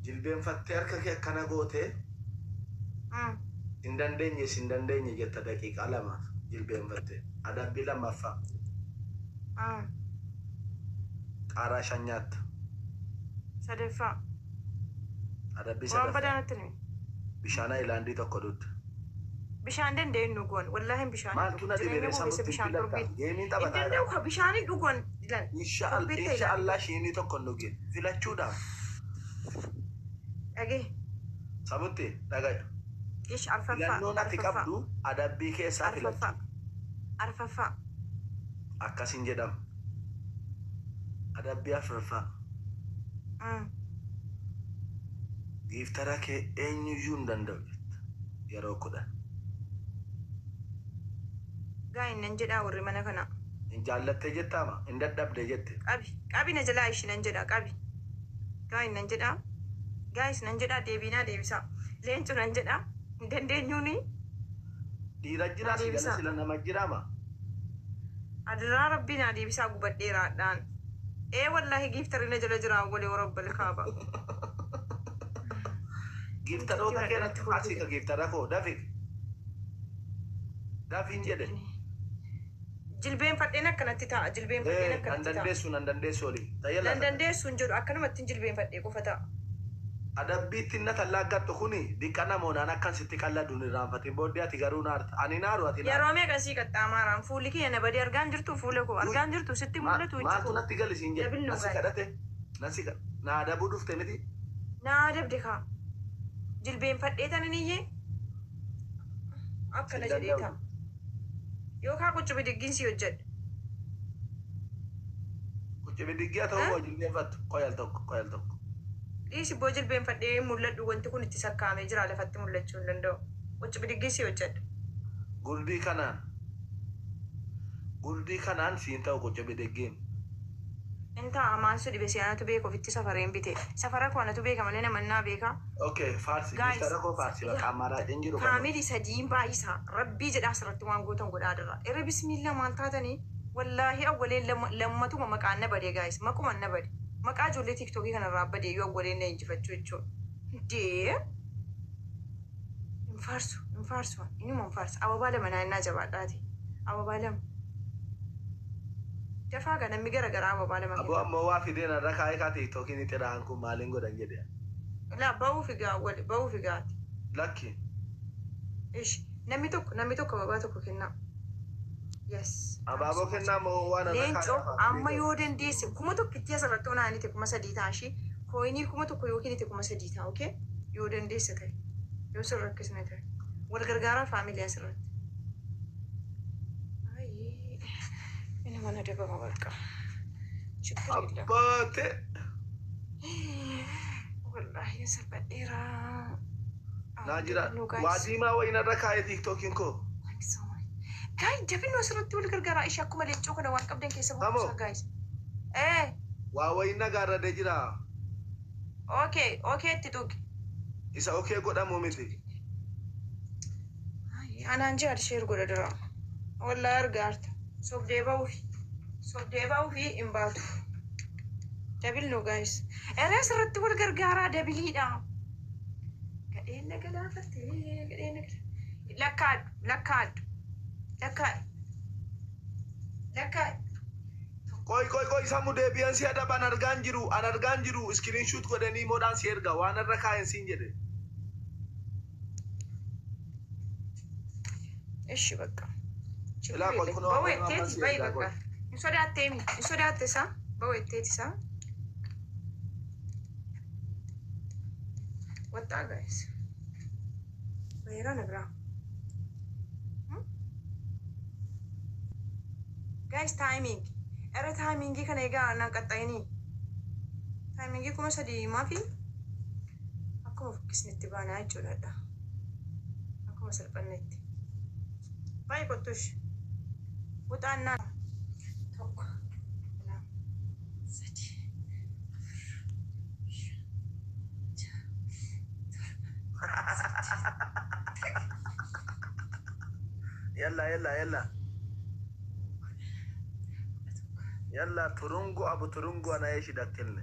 Jilbeenfattee harka kee akkana gootee hin dandeenye sin dandeenye jetta daqiiqaa lamaaf jilbeenfattee. Adabbii lammaffaa. Qaaraa 5 nyaatta. Sadaffaa. Adabbii Waan badaa sadaffaa. natti hin himin. Bishaan hayilaandii tokko dugda. Bishaan danda'e hin dhugu an. Wallaahi bishaan hin Maaltu dhugu. na dhibe Jireenya ree koo keessa samutti hin bishaan filatta. torbiitti. Geemiin Hin taphataa danda'u jira. ka bishaan hin dhugu an. Ilaal. Insha Torbiitti insha hayilaandii Allah tokko. shiinii tokko hin dhugin. Filachuudhaaf. Dhagahi. Samutti dhaga'i. Ish arfaffaa Filannoon ati arfaffaa qabdu adabbii keessaa arfaffaa filachuu. arfaffaa. Akkas hin jedhamu. Adabbii afraffaa. Giiftara kee eenyuyyuu hin danda'u jetta. Yeroo 10. Gaayin nan jedhaa warri mana kanaa. Hin jaallattee jettaama? Hin dadhabde jette. Qabi qabi na jalaa ishi nan jedhaa qabi. Gaayin nan jedhaa. Guys nan jedhaa deebii naa deebisaa. Leenco nan jedhaa hin dandeenyuuni Dhiira naa jiraa si jala deebisaa. sila nama jiraama? Adaraa rabbii naa deebisaa gubadheera hadhaan. Ee wallaahi giiftarri na jala jira awwalee warabbal kaaba. Namichittii Giiftaroota kana kee dhalatti natti kaasii kolfite. ka giiftara koo dafi dafiin jedhe. Jedhini. Jilbeenfadheen akkanatti taa'a jilbeenfadheen Ee nan akkanatti taa'a. dandeessu nan dandeessu olii. Tayyala Nan dandeessu hin jedhu akkanumattin jilbeenfadhee qofa taa'a. Adabbiitti na tallaaggadhu kuni diqqa namoonaan akkan sitti qalladhu hin irraanfatin booddee ati garuu naarta. Ani naaru ati Yeroo naarta. meeqa sii qaxxaamaaraan fuulli kiyya na badee argaa hin jirtuu fuula koo Duy argaa hin jirtuu sitti hin ma mul'atuu ijji maaltu koo natti gali siin jedhe double na no si guys. kadhate na si na adabuu dhufte miti. Na adabde kaa. Jilbeenfadhee tanan iyyee akkana Sin jedhee danda'u taa. jette. Yookaa quccubidiggiin sii hojjedha. Quccubidiggii haa ta'uu Eh? moo jilbeenfattu? Qoy al tokko qoy al tokko. Dhiisi boo jilbeenfadhee hin mul'adhu wanti kun itti sakkaa'amee jira lafatti mul'achuu hin danda'u. Quccubidiggii sii hojjedha. Gurdii kanaan Gurdii kanaan siin ta'u quccubidiggiin. Hin ta'a maal su dhibe si anatu beeka ofitti safareen bite safara koo anatu beeka malee naman naa beeka Ok faarsi guys giftara koo faarsi yaa bakka ammaaraacin jiru kanuma. family sadiin baay'isa rabbii jedhaa asirratti waan gootan godhaa adaraa ere bismiillah maal taatanii wallaahi awwaleen lammatuma maqaan na bade guys maquman na bade maqaa ijoollee tiktokii kanarraa bade iyyuu awwaleen na injifachuu jechuun dee Hin faarsu hin faarsu an inuma hin faarsa ababaa lama naa ennaa jabaadhaati ababaa lama dafaa gaa namni gara garaa ababaa lama Aboo kennaa. ammoo waa fidee narra kaa'e kaa tiktokii ni xiraa'an kun maalin godhan jedhe ani. Laa ba'uufi gaa wal ba'uufi gaa ati. Lakki. Ishi namni tokko namni tokko ababaa tokko kennaa. Yes thank you Abaaboo so much. kennaa moo waa narra kaa'e Leenco kaa family amma koo. yoo dandeesse 1000 ittii asirratti onaanite 3000 ta'a ishii Kooyinii 1000 yoo kennite 3000 ta'a ok yoo dandeesse ta'e yoo sin rakkisne ta'e wal gargaaraa family asirratti. Ayii inuma na dabama bakka chiggir yellam. Abbaate. Wallaahi salphadheera. Naa Ahun jira dabaluu waa guys. diimaa wayii narra kaa'e tiktookiin koo. Thank you so much. Guys dafinoo asirratti wal gargaaraa ishee akkuma leencoo kana waan qabdan keessa Samoo. buusaa guys. Eh. Waa wayiin na gaarradee jira. Okay okay itti tuqi. Isa okay godhamu miti. Anaan jihaad share godha dura. Wallahi arga arta. Sobdee ba'uufi. Sobdee ba'uufi hin baatu. Dabil no guys. Eree asirratti wal gargaaraa dabiliidha. Gadheen na galaafatte gadheen na galaafatte. Lakkaadhu lakkaadhu lakkaadhu lakkaadhu. Qoy qoy qoy samu deebi'an si adaba an argaan jiru an argaan jiru iskiriin shuut godhanii imoodhaan si erga waan irra kaa'en siin jedhe. Eshi bakka. Chikkir Ilaa qoy yelle. kunoo Bahu amma amman etteeti si bahi ergaa bakka. qoy. Hin sodaatteemi. Hin sodaatte isaa. Bahu etteeti isaa. Waxxaa guys. Baheeraa na biraa. Guys timing. Era timing kana egaa nan qaxxayinii. Timing 3000 maafi akkuma fokkisnetti baanaa jechuudha. Akkuma salphannetti. Baay'ee kottush. Wuxaannaa. 1 2 3 4 5 6 7 8 Yalla yalla yalla. Yalla turungu abu turungu ana yeshi dakkilne.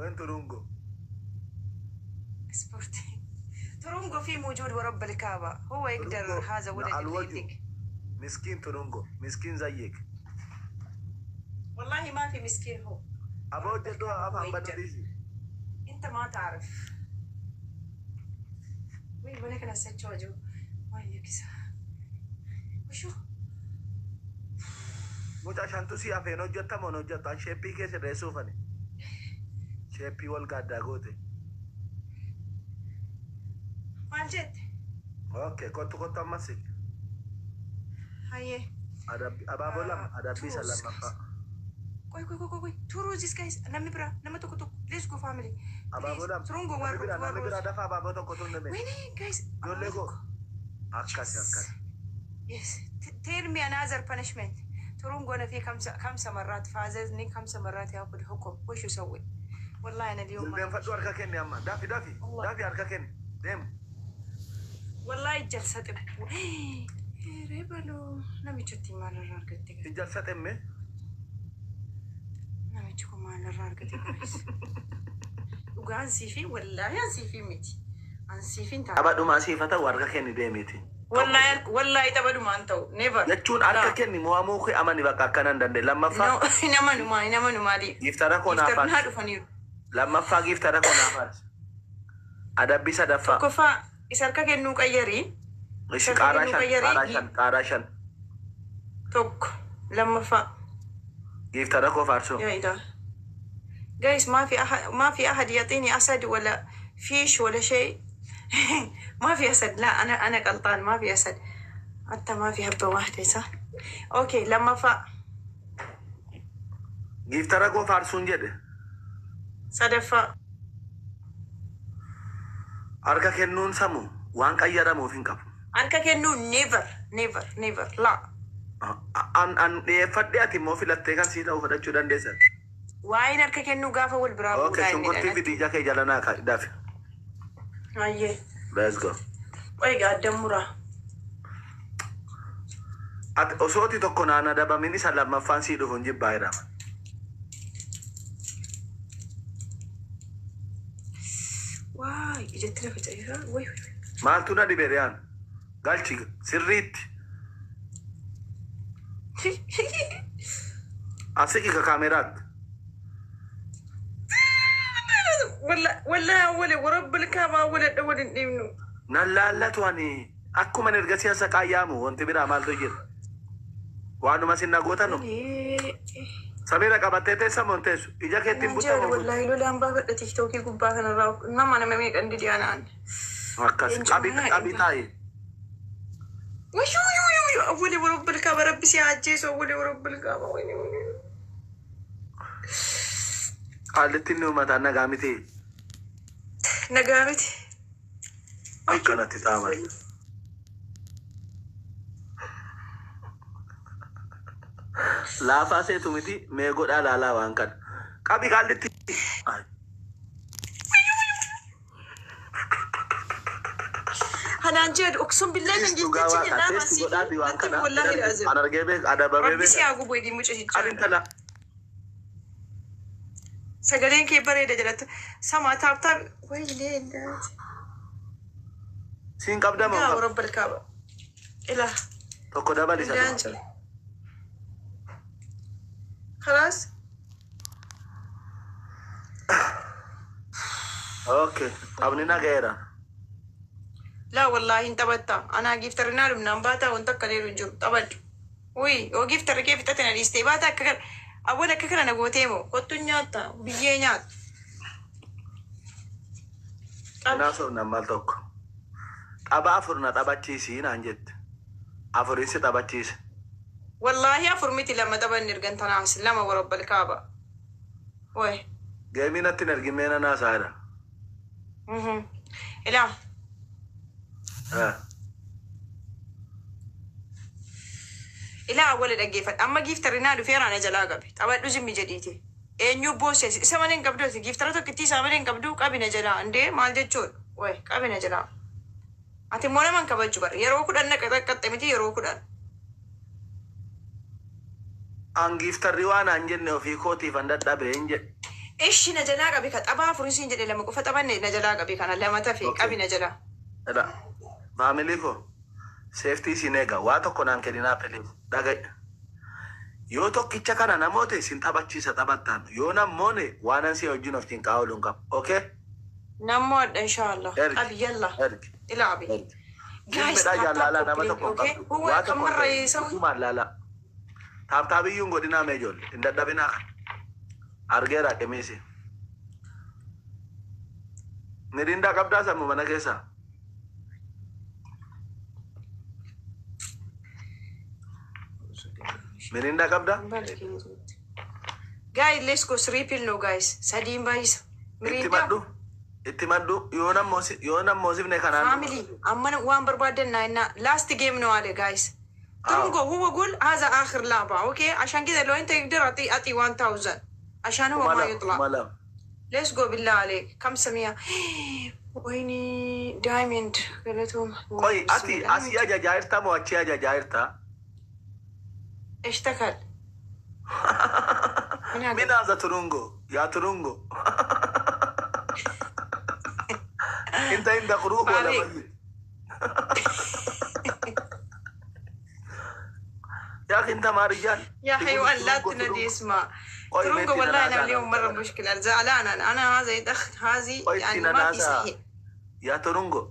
وين ترونجو؟ سبورتي ترونجو في موجود ورب الكعبة، هو يقدر. ترونجو هذا ولد على اللي الوجه. عندك. مسكين ترونجو، مسكين زيك. والله ما في مسكين هو. Aboo ورب hojjedhu. الكعبة هو Afaan يقدر. banuu dhiisi. انت ما تعرف وين ولا كان سجوجو ما يكسا وشو. Mucaa shantu si hafeen hojjettamoo hin hojjettu? An sheeppii kee sirreessuuf ani. Sheeppii wal gaaddaa goote. Maal jette? Okay, kottu kottu ammas. Hayyee. Abaaboo lama adabbii isa Turuus lammaffaa. Qoy qoy qoy qoy, two roses, guys. Namni biraa nama tokko tokko, let's go, family. Abaaboo Please. lama. Turungo. Namni biraa Warra namni biraa rose. Dafa abaaboo tokko tunname. Wayne, guys. Ijoollee Abaaboo koo. tokko. Akkasi akkas. Yes. Tell me another punishment. ترونغو أنا في خمسة خمسة مرات فازتني، خمسة مرات ياخذ حكم. وش يسوي؟ والله أنا اليوم ما Jilbeenfadhu, harka kenni amma. Dafi dafi. والله. Dafi, harka kenni. Deemu. والله الجلسة تب ريبلو namichatti maalirraa argatte? Ijalsa xemme. Namichi kun maalirraa argate, guys? Dhugaa ansii fi wallaahi ansii fi miti, ansii fi hin taane. Tapha siifa ta'u harka kenni deemiti. Wallaahi wallaahi tapha dhumaan ta'u, never. Jechuun harka kenni mo'amuu kee amani, bakka akkana hin dandeenye. Lammaffaa. No, hin amanumaa, hin amanumaa. Giiftara koo naaf Giiftarnaa faarsi. dhufaniiru. Lammaffaa giiftara koo naaf faarsi. Adabbii sadaffaa. Tokkoffaa isa harka kennuu qayyarii. Ishi Isa harka qaaraa kennuu shan qaaraa qayyarii. shan qaaraa shan. Tokko, lammaffaa. Giiftara koo faarsuu. يا إله، guys، ما في أحد، ما في أحد يعطيني أسد ولا فيش ولا شيء. ما في أسد. لا، أنا غلطان، ما في أسد، حتى ما في حبة واحدة، صح؟ okay، lammaffaa. Giiftara koo faarsuun jedhe. Sadaffaa. Harka kennuun samu waan qayyadamuuf hin qabu. Harka kennuu, never, never, never, لا. An dhiyeeffadhe, ati immoo filattee kan sii ta'u fudhachuu dandeessan. Waa'een harka kennuu gaafa wal biraa Okay, bu'uudhaa shunkurtii inni fi ija kee jala naa kaa'i dafi. Ayyee. Let's go. Qoy gaaddan muraa. Ati osooti tokko naan adabamin isa lammaffaan sii dhufu hin jibbaa jedhama. Waay, ijatti lafa cayiraa. Way way. Maaltu na dhibe riyaan? Galchi sirriitti. Asiqi ka kaameraatti. والله أول ورب الكعبة أول أول إنه Nan laallatu ani akkuma erga siyaasa qaayyaamu wanti biraa maaltu jira? Waanuma sin nagootanu. Samiira qabattee teessa moo hin teessu? Ija keetti hin Jiru buttamu. Wallahi lolaan baafadha tiktookii gubbaa kanarraa nama meeqan didiyaanaan. Akkas qabi qabi taa'i. وشو يو يو يو، أولي ورب الكعبة، ربي سيعجيس، أولي ورب الكعبة، ويني ويني. Qaallitti inni uummataan nagaa miti. Nagaa miti. Akkanatti taaman. Laafaa seetu miti, mee godhaa laalaa waan kana. Qabi qaallitti. Ay. Hanaan jedhu أقسم بالله nan Dhugaa jecha waaqa jennaan teessi godhaati waan kana. والله العظيم. An argee beek adabamee Rabbi si beeka. haa gubu edii muca Qabi jechaa. intala. Sagaleen kee bareeda jalatti. Sama tap tap. Waylee indaati. Siin qabdama. Gaa ورب الكعبة. إله. Tokko dabali Danda'an sana. jira. خلاص. Okay. Qabni nagayeera. لا والله hin taphatta. Anaa giiftarrinaa dhumnaan baataa wanta akka leeru hin jiru. Taphadhu. Uy, yoo giiftarri kee fixate na dhiistee baata, akka kana. Awwal akka kana na gootee moo? Kottu nyaatta. Biyyee nyaata. Qabi. Naasofna maal tokko. Tapha afur na taphachiisii naan jette. Afurin si taphachiise. Wallaahi afur miti, lama taphanni ergan tanaas lama ورب الكعبة. Way. Geemii natti hin ergin, meena naasaadha. Ilaa. Eh. Ilaa, awwala dhaggeeffadha. Amma giiftarrinaa dhufeera na jalaa qabe. Taphadhu zimmi jedhiiti. Eenyu boose isa malee hin qabdu ati giiftara tokkittii isaa malee hin qabdu, qabi na jalaa. Indee maal jechuudha? Way, qabi na jalaa. Ati immoo nama hin kabajju bara. Yeroo 10 na qaxaqqaxxe miti, yeroo 10. An giiftarri waan an jenne ofii kootiif an dadhabe hin jedhe. Ishi na jalaa qabi ka tapha afurii siin jedhe lama qofa taphanne na jalaa qabi kana lama tafe Okay. qabi na jalaa. Edha. Family koo safety isin eega waa tokko naan kenninaa please. Dhaga'i. Yoo tokkicha kana namoota isin taphachiisa taphattaan yoo namoone waanan si wajjin of cinqaa ooluun qabu. Okay? Nammoo adda inshallah. Ergi. Qabi yalla. Ergi. Ilaabi. Ergi. Guys, Zimmeedhaa tap tap jaallalaa nama copy tokko link, hin okay? qabdu. Huwa Waa kam tokko hin marra ta'in. yesawi? Dhugumaan laalaa. Tap tapiyyuu hin godhinaa mee ijoollee. Hin dadhabinaa. Argeera qimiisi. Mirindaa qabdaa sammuu mana keessaa. Mirindaa qabdaa? Guys, let's go three pill no guys. Sadiin baay'isa. Itti Mirindaa. maddu. Itti maddu yoo nammoosifne yoo nammoosifne kanaan. Family, amma waan barbaadan naa last game ነው አለ guys. ترنجو هو قول هذا اخر لعبه okay عشان كذا لو انت يقدر اعطي 1000 عشان هو Kuma ما lama يطلع. kuma lama. Let's go بالله عليك 500 ويني diamond قالتهم. Qoyi ati asii ajajaa jirta moo achii ajajaa jirta? اشتكل من هذا؟ Minaasa turungo yaa turungo. Inta inda quruuq wala Faariq. mayyit. يا اخي انت ما رجال. يا تقول حيوان لا ترungo تنادي ترungo. اسمع. قوي ترونجو ميتي والله انا ننازع اليوم مره مشكله زعلان انا انا هذا يدخل هذه قوي يعني ما في تنازع صحيح. يا ترungo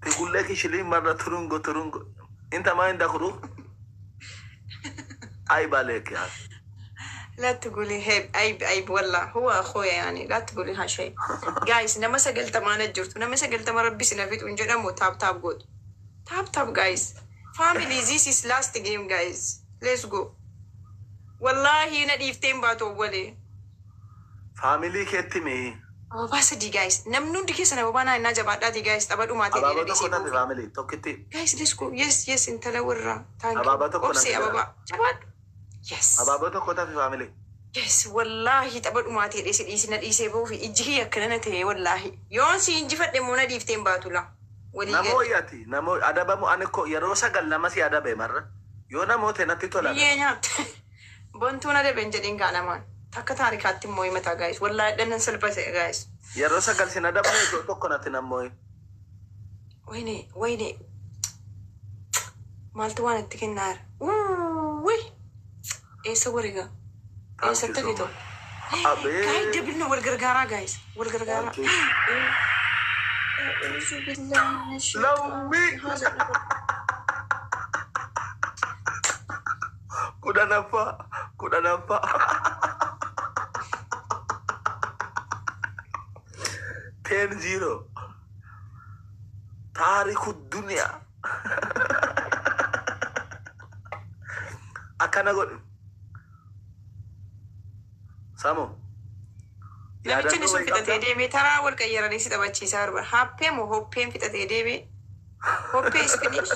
تقول لك 20 مرة ترungo ترungo انت ما عندك روح عيب عليك يا اخي. لا تقولي هيب عيب عيب والله هو اخويا يعني لا تقولي هالشيء. Guys, nama sagaltamaa na jirtu nama sagaltama rabbi sina fixu hin jedhamu tap tap godhu tap tap guys. Family, this is last game guys, let's go. Wallahi na dhiifteen baatu awwalee. Family keetti mee. Ababaa sadii guys, namni hundi keessan ababaa naa innaa jabaadhaati guys, tapha dhumaatee Abaaboo dheera tokko dhiisee tafe buufi. Family tokkitti. Guys, let's go. Yes, intala warraa, thank you. Abaaboo tokko Obsee namni ababaa jabaadhu, yes. Abaaboo tokko tafe family. Yes, wallaahi tapha dhumaatee dheese dhiisi na dhiisee bahuufi ijji kiyya akkana na ta'e wallaahi. Yoon si injifadhe immoo na dhiifteen baatu la. Walii Namoo gadi. yaati namoo adabamu ani ko yeroo sagal nama si adabe marra yoo namoota natti tola. Biyyee nyaatte. Bontuun adabe hin jedhin gaa namaan. Takka taarikaatti immoo himataa guys. Wallaahi dhannan salphate guys. Yeroo sagal sin adabne yeroo tokko natti nammoo. Wayne wayne maaltu waan itti kennaa jira? Wuuwwi! Eessa wareega? Thank you Eessatti so fito? much. Abee. Guys, double wal gargaaraa guys. Wal gargaaraa. Thank you. أعوذ بالله من الشيطان Lammii. هذا 10ffaa 10ffaa. 10-0. Taariku duniyaa. Akkana godhu. Samo. Namichi inni Yaadannoo sun wayii fixatee qabdaa? deemee taraa wal qayyaranii si taphachiisaa arba. Happee moo hoppeen fixatee deemee? Hoppee is finish.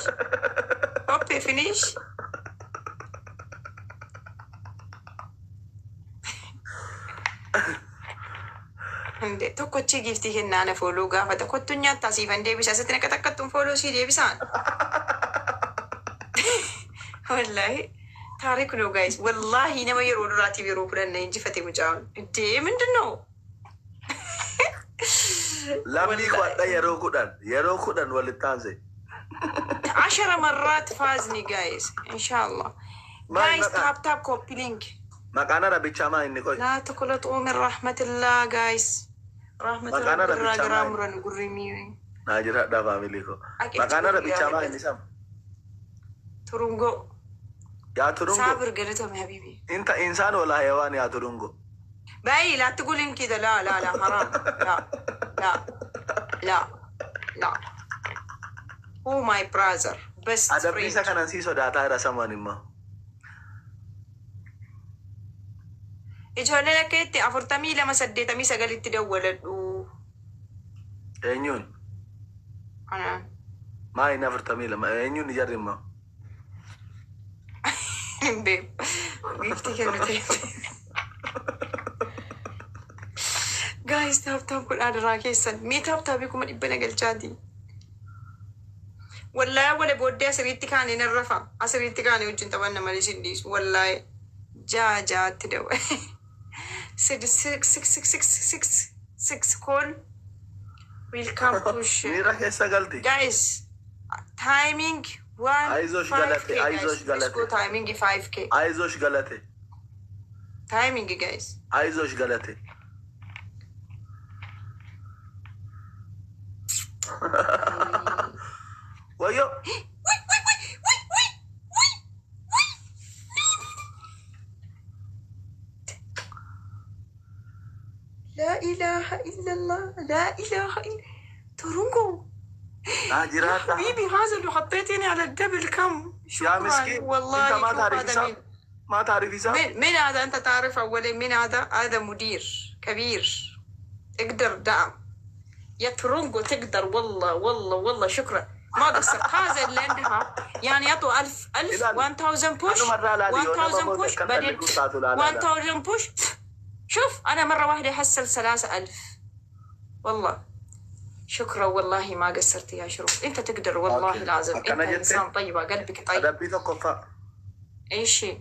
Hoppee finish. Hinde tokkochi giiftii kennaa na follow gaafata. Kottu nyaattaa siifan deebisa. Asitti naqa takkattuun follow sii deebisaan. Wallaahi taariku ነው guys. Wallaahi nama yeroo duraatiif yeroo 10 na injifate mucaan. Indee ምንድን ነው? Lammii kwadha yeroo 10 yeroo 10 walitti aanse. 10 مرات فازني guys ان شاء الله. Maal Guys, maqaan? Tap tap copy link. Maqaan arabichaa maa inni qoy? لا تقنطوا من رحمة الله guys. رحمة Maqaan رب arabichaa maa inni? الراجرام قرمي. Naa jiraadhaa family koo. Aqeetti Maqaan arabichaa maa gurgurraa inni sam? Turungo. Yaa turungo. صابر قالتهم يا حبيبي. انت انسان ولا حيوان يا turungo? باي لا تقولين كذا لا لا لا حرام لا لا لا لا هو my brother, best Adabbii isa friend. kanan sii sodaataa jira saman immoo. Ijoolleen akka itti 42 89tti dawwaladhu. Eenyuun? Anaan. Maa inni 42 eenyuun ijarri immoo? Hin beeku. Giiftii kennite. Guys, tap tap godhaa duraa keessan. Mee tap tapii 100,000 na galchaati. Wallaahi wala booddee asiriitti kaanee nan rafa. Asiriitti kaanee wajjin taphanna malee sin dhiisu. Wallaahi ja'a ja'atti dawa. 6 6 6 6 6 6 call welcome push. Miira keessa galti. Guys, timing 1 አይዞሽ ገለቴ፣ 5K. አይዞሽ Guys, let's go. ገለቴ። Timing 5K. አይዞሽ ገለቴ። Timing, guys. አይዞሽ ገለቴ። ወዮ! Wait, wait, wait, wait, wait, wait, wait. لا إله إلا الله، لا إله إلا تورونجو. Naa jiraadha. حبيبي، هذا اللي حطيتني على ال double كم؟ يا شكرا. مسكين. والله. انت ما شوف تعرف هذا حساب. مين؟ ما تعرف حساب. مين هذا؟ انت تعرف اولا مين هذا؟ هذا مدير كبير، اقدر دعم يا ترونجو، تقدر. والله والله والله شكرا، ما قصرت. هذا اللي عندها يعني يعطوا 1000 1000 1000 push. أنا مرة لا لي، 1000 أنا push. كان بعدين لا لا لا. 1000 push. شوف، انا مره واحده احصل 3000. والله شكرا، والله ما قصرت يا شروق، انت تقدر والله okay. العظيم. انت أنا جبت- انسان طيبه، قلبك طيب. Adabbii tokkoffaa. ايش شيء؟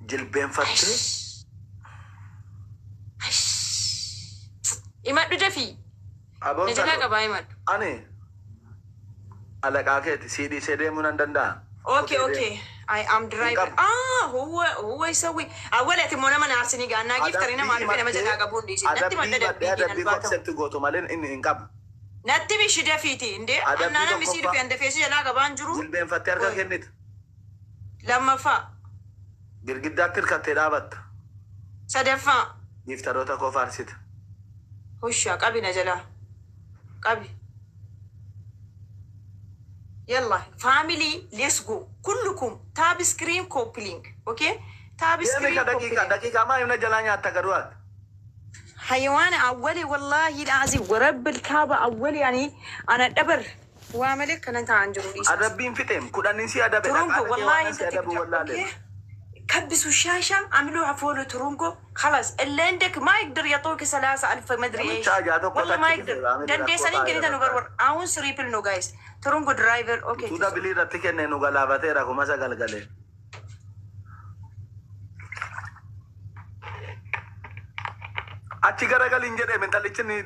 Jilbeenfattee Imadhu dafii. Aboon Na jalaa sana qabaa, imadhu. Ani alaqaa keeti sii dhiisee deemuu nan danda'a. Okay, okay. I am driver. Hin qabu. Ah, هو هو يسوي أولت مو nama naarsini gaannaa giftari nama dhufe nama jalaa qabuun dhiisi. Natti madda Adabbii dabbii adabbii keenan baatamu. accept gootu malee inni hin qabu. Natti mishi dafiiti indee Adabbii annaa namni sii tokkoffaa. dhufe andafeessi jalaa qabaan jiru. Jilbeenfattee harka kennita. Lammaffaa. Girgiddaatti hirkattee dhaabatta. Sadaffaa. Giftaroota koo faarsita. Hushaa qabi, na jalaa. Qabi. يلا family, let's go. كلكم tap screen, copy link, okay? Tap Deemi screen. ka daqiiqaa daqiiqaa maa himna jalaa nyaatta garuu ati. حيوان أولي، والله العظيم ورب الكعبة أولي، يعني أنا دبر وعملك أنا أنت عن جرولي. Adabbiin fixeem kudhanin si adabe. ترونجو والله si أنت adabu تقدر. wallaalee. okay، كبسوا الشاشة، عملوها follow. ترونجو، خلاص، اللي عندك ما يقدر يعطوك 3000 ما أدري إيش. Namicha ajaa tokko والله ما tachi يقدر. dhufe, دندي سنين كده نبرور أون سريبل نو guys. ترونجو driver, okay. Utuu dabilii irratti kenne nu galaafateera 9000 galee. Achi garagaliin jedhee intallichi ni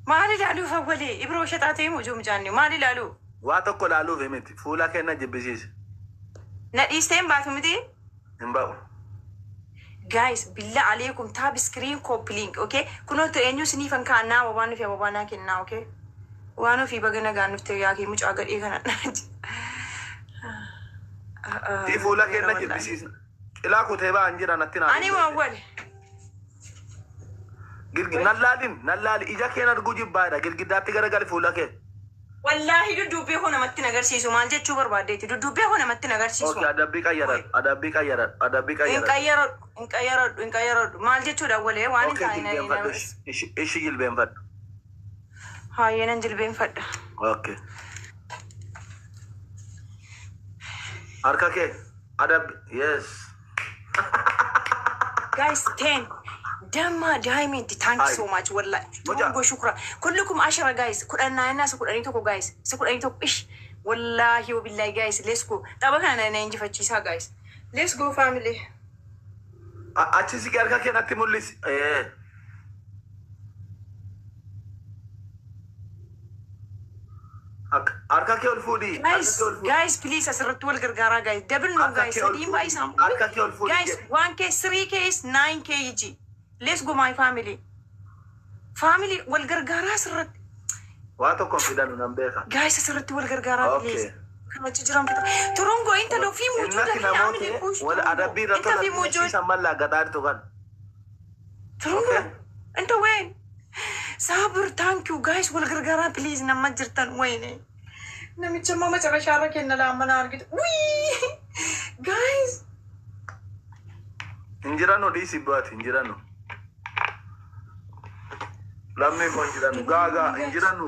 Maal ilaaluuf awwalee ibroo shaxaa mujuu mucaanni maal ilaaluu? Waa tokko laaluuf miti, fuula kenna jibbisiise. Na dhiisteen baatu miti. Hin ba'u. Guys, بالله عليكم, tap screen, copy link, okay? Kunoo eenyu siniifan kaannaa waan nufi waanaa kennaa, okay? Waan ofii baga nagaan nufte yaa kee mucaa gadhee kana. Ti fuula kenna jibbisiisna. Cilaa kutee ba'an jira natti naa. Ani waan wal. Nan laalin, nan laali, ija keen arguu jibbaadha, girgiddaatti garagali fuula kee. Wallaahi dudduubbee koo namatti agarsiisu, maal jechuu barbaaddeeti, dudduubbee koo namatti agarsiisu. Okay, adabbii qayyaradhu, adabbii qayyaradhu, adabbii Hin qayyaradhu. qayyaradhu, hin qayyaradhu, hin qayyaradhu, maal jechuudha walee waan hin Okay, taane. Jilbeenfadhu, ishi jilbeenfadhu. Haayee, nan jilbeenfadha. Okay. Harka kee adabbi, yes. Guys, 10 damma diamond, thank you Hi. so much والله. Mucaa. ترونجو شكرا كلكم 10 guys, kudhan isa 11 guys, isa 11 ish. والله وبالله guys, let's go. Tapha kana na injifachiisaa. Guys, let's go, family. Achi siqee harka kee natti mul'isi. Ee. Harka kee ol fuudhii. Harka Guys, kee ol fuudhii. Guys, please, asirratti wal gargaaraa guys. Double no Harka guys. kee ol Sadiin fuudhii. baay'isaan. Harka kee ol fuudhii Guys, jedhe. 1K, 3K is 9 kg. Let's go, my family. Family, wal gargaaraa asirratti. Waa tokko hin fidanu nan beeka. Guys, asirratti wal gargaaraa Okay. please. Kan achi jiran fita. Torongo, انت لو في موجود Innati الحين اعمل namoota push. wal adabbii irratti انت في موجود. siisan mallaa gataartu kan. ترونجو. Okay. انت وين؟ صابر, thank you guys, wal gargaaraa please. Nama jirtan وين؟ Namicha mama cabashaarra kenna laamana argitu. Wii! Guys. Hin jiranu, dhiisi baati, hin jiranu. Lammii koo hin jiranu. Gaagaa hin jiranu.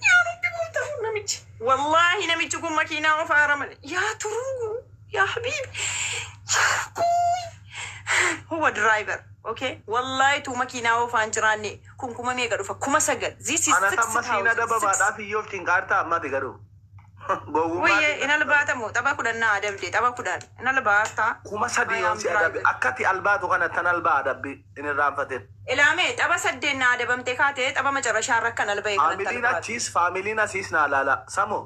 Yaa Rabbi gooftaa, namichi. Wallaahi namichi kun makiinaa ofaara malee. Yaa turungu. Yaa habiibi. Yaa kuy. Huwa driver. Okay? Wallaahi tuu makiinaa oofaan jiraanne kun kuma meeqa dhufa? 9000. This is Ana tamma siina 6000. dababaadhaaf iyyoof cinqaartaa ammati garuu. Gowwummaa Wayye in albaatamu tapha 10 na adabde tapha 10 in albaata. 3000 I yoon am si adabe driver. akkati albaatu kana tan albaa adabbi in irraanfatin. Ilaamee tapha 8 na adabamte kaatee tapha macarrashaa irra kan alba'e kanatti Faamiliin albaatu. achiis faamiliin asiis naa laala. Samo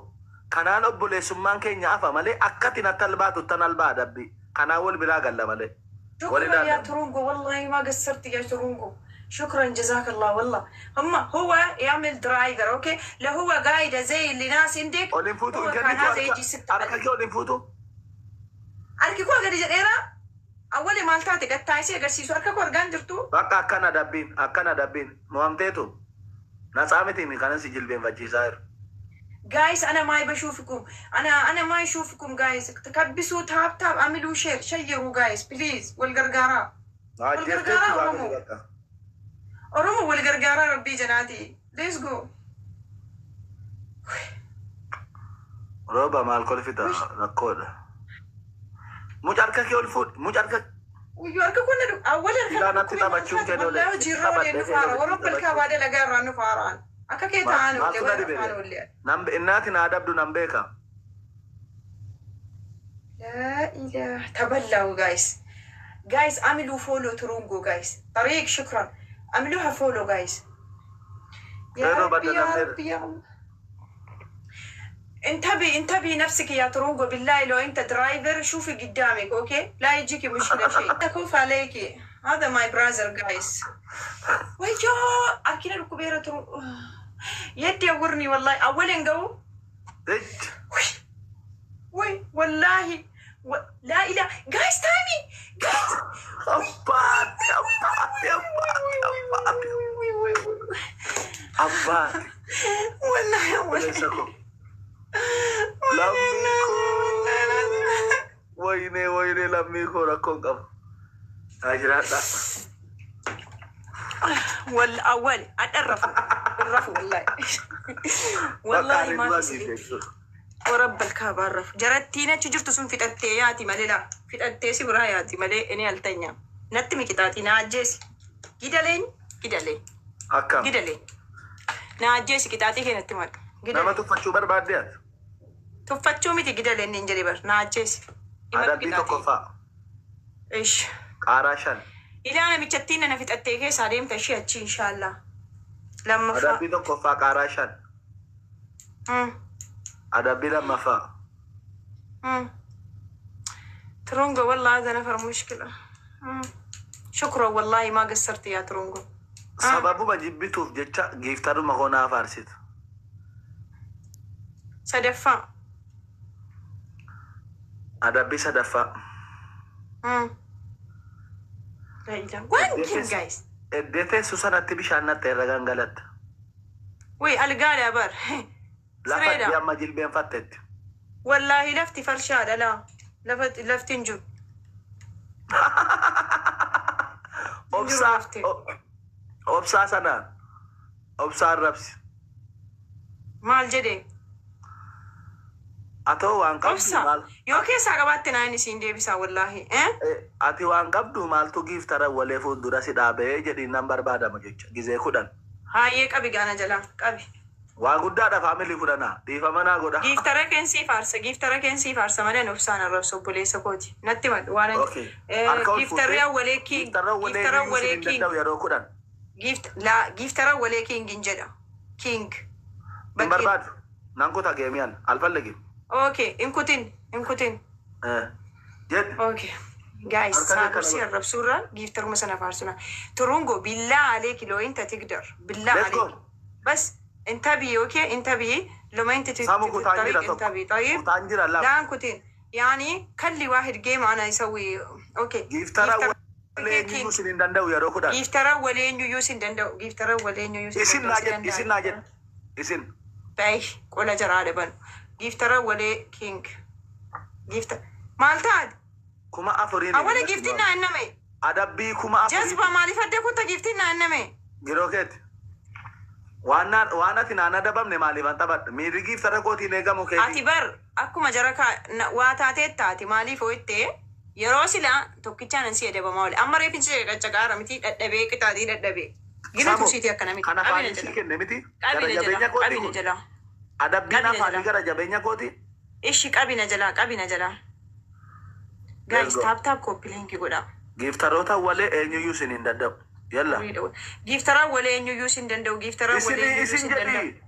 kanaan obboleessummaan keenya hafa malee akkati natti albaatu tan albaa adabbi. Kanaan wal biraa galla malee. Wal شكرا يا ilaallamu. ترونجو، والله ما قصرت يا ترونجو، شكرا جزاك الله. والله هم هو يعمل درايفر اوكي، لا هو قايدة زي اللي ناس عندك. Ol hin fuutu هو hin كان kennitu هذا harka يجي 6 harka kee ol hin fuutu. Harki koo gadi jedheera. Awwali maal taate gattaayisee agarsiisu harka koo argaan jirtu. Bakka akkana adabbiin akkana adabbiin mo'amteetu. Natsaa miti kanan si jilbeenfachiisaa jiru. Guys، انا ما بشوفكم، انا ما يشوفكم. Guys، تكبسوا tap tap، اعملوا share، شيروا guys please. Wal gargaaraa. Ajjeefteetti Wal gargaaraa baafate Oromoo. bakka. Oromoo wal gargaaraa rabbii janaati. Let's go. Rooba maal kolfita rakkoodha. Muca harka kee ol fuudhi muca harka Uyyuu harka kun awwali harka Ilaa natti dhukkubee maal taphachuun taate kee wallahi dole. hojiirra olee Taphadhee nu kee faara dole warra taphachuu. balkaa baadee lagaa irraa nu faaraan akka kee ta'an Maaltu oollee na warra dhibe? afaan oollee. Nan innaati na adabdu nan beeka. لا إله تبلوا guys، guys عملوا follow ترونجو guys طريق، شكرا، عملوها follow guys. يا Yeroo ربي يا baddalamteera. ربي يا الله. انتبهي انتبهي نفسك يا ترونجو، بالله لو انت driver شوفي قدامك okay، لا يجيكي مشكله شيء خوف عليكي. هذا my brother guys. ويجو اركينا الكبيرة ترو يدي يورني والله اولا جو. Ij. وي وي والله لا اله. Guys، timing guys. Abbaati abbaati abbaati abbaati abbaati. والله اول Obboleessa koo. Lammii koo. Wayinee wayinee lammii koo rakkoon qabu. Haa jiraadha. والاول الرفو الرفو والله والله Bakka ما duraa في سبيل geesse. ورب الكعبة الرفو جرتينا تجرت سن fixattee yaati malee laa fixattee si biraa yaati malee inni altanya natti miqixaatii na ajjeesi gidaleen gidaleen Akkam. gidaleen na ajjeesi qixaatii kee natti madhu Nama gidaleen tuffachuu barbaadde ati. Tuffachuu miti, gidaleen niin jedhe bar na ajjeesi himadhu Adabbii qixaatii. tokkoffaa. Ish. Qaaraa 5. Ilaa namichattiin nana fixattee keessaa deemta ishee achi inshaallah. Lammaffaa. Adabbii tokkoffaa qaaraa 5. Adabbii lammaffaa. ترونجو والله هذا نفر مشكلة. شكرا والله ما قصرت يا ترونجو. Sababuma jibbituuf jecha giiftaruma koo naa faarsita. Sadaffaa. Adabbii sadaffaa. لا إله one game guys. Eddee teessu sanatti bishaan natte irra gangalatta. وي القالة بر Lafa Sireedha. iddee amma jilbeenfattetti. والله لفتي فرشادة لا لفت لفتي نجو Obsaa lafti. Obsaa sanaan obsaa arrabsi. Maal jedhee? Atoo waan qabdu Obsa maal yoo keessaa qabaatte naan isiin deebisaa wallaahi. Eh? Ati waan qabdu maaltu giiftara walee fuuldura si dhaabee jedhiin nan barbaadama jecha gizee 10. Hayyee qabi gaana jalaa qabi. Waa guddaadha faamilii fudhanaa dhiifama naa godha. Giiftara keensii faarsa, giiftara keensii faarsa malee ani obsaan arrabsu obboleessa kooti. Natti madu waan Okay. Harka ol giiftarri fuutee awwalee king giiftarra walee giiftara iyyuu awwalee isin hin king danda'u yeroo 10. Giift laa giiftara awwalee king hin jedha. King. Hin Bakkee. barbaadu. Nan kuta geemiyan alfallegi. Okay, hin kutin hin kutin. Jedhi. Okay. Guys, Harka kee kana saabursi godhu. arrabsuurra giiftaruma sana faarsuna. ترونجو بالله عليك لو انت تقدر بالله Let's عليك go. بس انتبهي okay، انتبهي لما انت Saamu في kutaan jira الطريق tokko. انتبهي طيب. Kutaan jira lama. لا كنتين يعني خلي واحد game انا يسوي okay. Giiftara giiftara walee iyyuu king isin hin danda'u yeroo 10. giiftara waleen yuyyuu sin danda'u, giiftara waleen yuyyuu sin Isin danda'u naa si jedhi isin naa danda'a. jedhi isin. Bay qola jaraa dhaban giiftara walee king giifta maal taate? 4000 Awwala giiftiin naa inname. Adabbii 4000. Jazba maaliif adda kutta giiftiin naa inname? Yeroo keeti. Waan ati naan adabamne maaliif an taphadha? Miirri giiftara kootiin eegamu Ati keeti. bar akkuma jara waa taatee taate maaliif ho'itte yeroo silaa tokkichaan si adabamaa oole amma reefinsi qaccaqaara miti dadhabee qixaaxii dadhabee gina Samu tursiitii akkana miti kana qabina afaan sii jala kenne miti. Gara qabina jala jabeenya kootii qabina kun. jala. Adabbiin Qabina afaanii jalaa. Gara jabeenya kooti. Ishi, qabina jalaa, qabina jalaa. Let's Guys, go. Tap tap, copy link godhaa. Gifteroota walee eenyuyyuu isin hin danda'u. Yalla. Gifteraan walee eenyuyyuu isin danda'u. Gifteraan walee Isin eenyuyyuu isin isin danda'u. jedhi.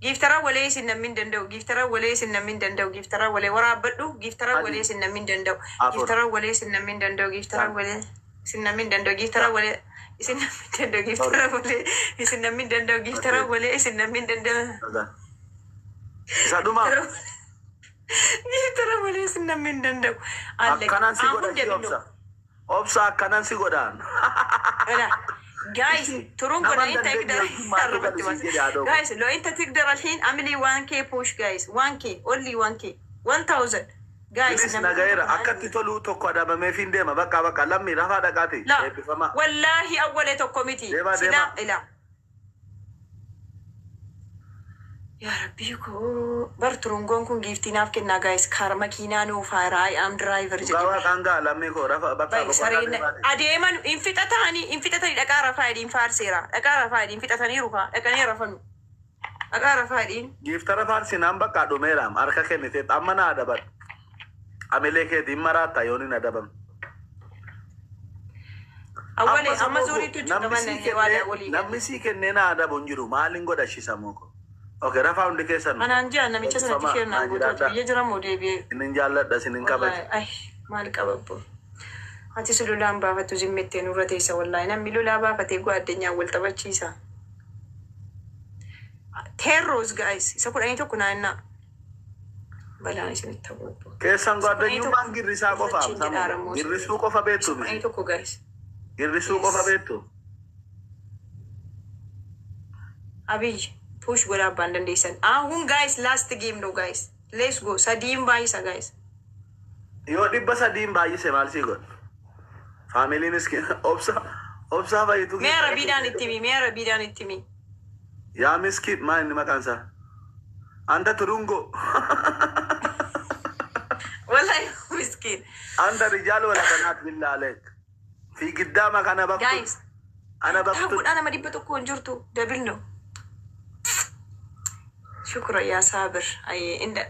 Gifteraan walee isin namni hin danda'u. Gifteraan walee isin namni hin danda'u. Gifteraan walee waraabbadhu. Gifteraan walee 3, isin namni hin danda'u. 4, Gifteraan walee isin namni hin danda'u. Gifteraan 5, walee isin namni hin danda'u. Gifteraan walee isin namni hin danda'u. 7, Gifteraan walee isin namni hin danda'u. Gifteraan 8, walee isin namni hin danda'u. 9. Isa dhuma. Gifteraan walee isin namni hin danda'u. Alle Akkanan si አሁን godha si double ነው. Obsa. Obsa, akkanan si godhaan. Guys, ترونجو Nama لو hin انت dandeenye يقدر wajjin maaltu galu siin jedhe haadhoo koo. Guys, لو انت تقدر الحين اعملي 1K push, guys. 1K, only 1K, 1000, guys. Bilis nagayeera akkatti toluu tokko adabamee fin deema, bakka bakka lammii rafaa dhaqaati لا eebbifamaa. والله اول tokko miti. Deemaa sila deemaa. ila yaa rabbii koo, bar turungoon kun giiftii naaf kennaa, guys. Car makiinaa nuuf haaraa, I am driver Dhugaa jedhe. Waaqaan ga'a, lammii koo, rafa bakka Bai boqonnaa sareen deemaati. Adeeman hin fixatanii, hin fixatanii, dhaqaa rafaa jedhiin, faarseera, dhaqaa rafaa jedhiin, fixatanii rufaa dhaqanii rafanu, dhaqaa rafaa jedhiin. Giftera faarsinaan bakka dhumeeraam harka kenniteet amma na adaban. Amilee keetiin maraatta yoon hin adabam. Awwalee Amma amma sammuu koo zuuriitu namni hojjetaman sii waa kennee walii namni sii kennee na adabu hin jiru, maaliin godha shisamoo koo. Okay, rafaa hundi keessan. Anaan jaa namicha sanatti Eebbifamaa share naa naa gootooti jiraadhaa. biyya jiramoo deebi'ee. Isinin jaalladha, isinin kabaja. Wallaahi ay maal qababbo. Ati si lolaan baafattu zimmettee nurra teessa, wallaahi namni lolaa baafatee addunyaa wal taphachiisa. Teerroos, guys, isa 11 naannaa. Balaan isinitti ta'u. Keessan Isa 11 ጓደኛummaan girrisaa qofaaf achiin sammuu. jedhaaramoo. Girrisuu qofa Isa beektu kudhanii miti. tokko, guys. Girrisuu qofa Yes. beektu. Abiy push godhaa abbaan dandeessan. አሁን guys, last game ነው, guys. Let's go. Sadiin baay'isa, guys. Yoo 300n baay'ise maal sii godha? Faamiliin miskiin obsa obsaa fayitu. Mee arabiidhaan itti himi. Mee arabiidhaan itti himi. Yaa miskiin, maa inni maqaan isaa? Anta turungo. Wallahi miskiin. Anta rijaal wala banaat billah aleek. Fi giddaama kana baktu. Guys. Ana Taa baktu. godhaa, nama 100 hin jirtu. Double ነው. Shukra yaa saabir. Ayyee inda.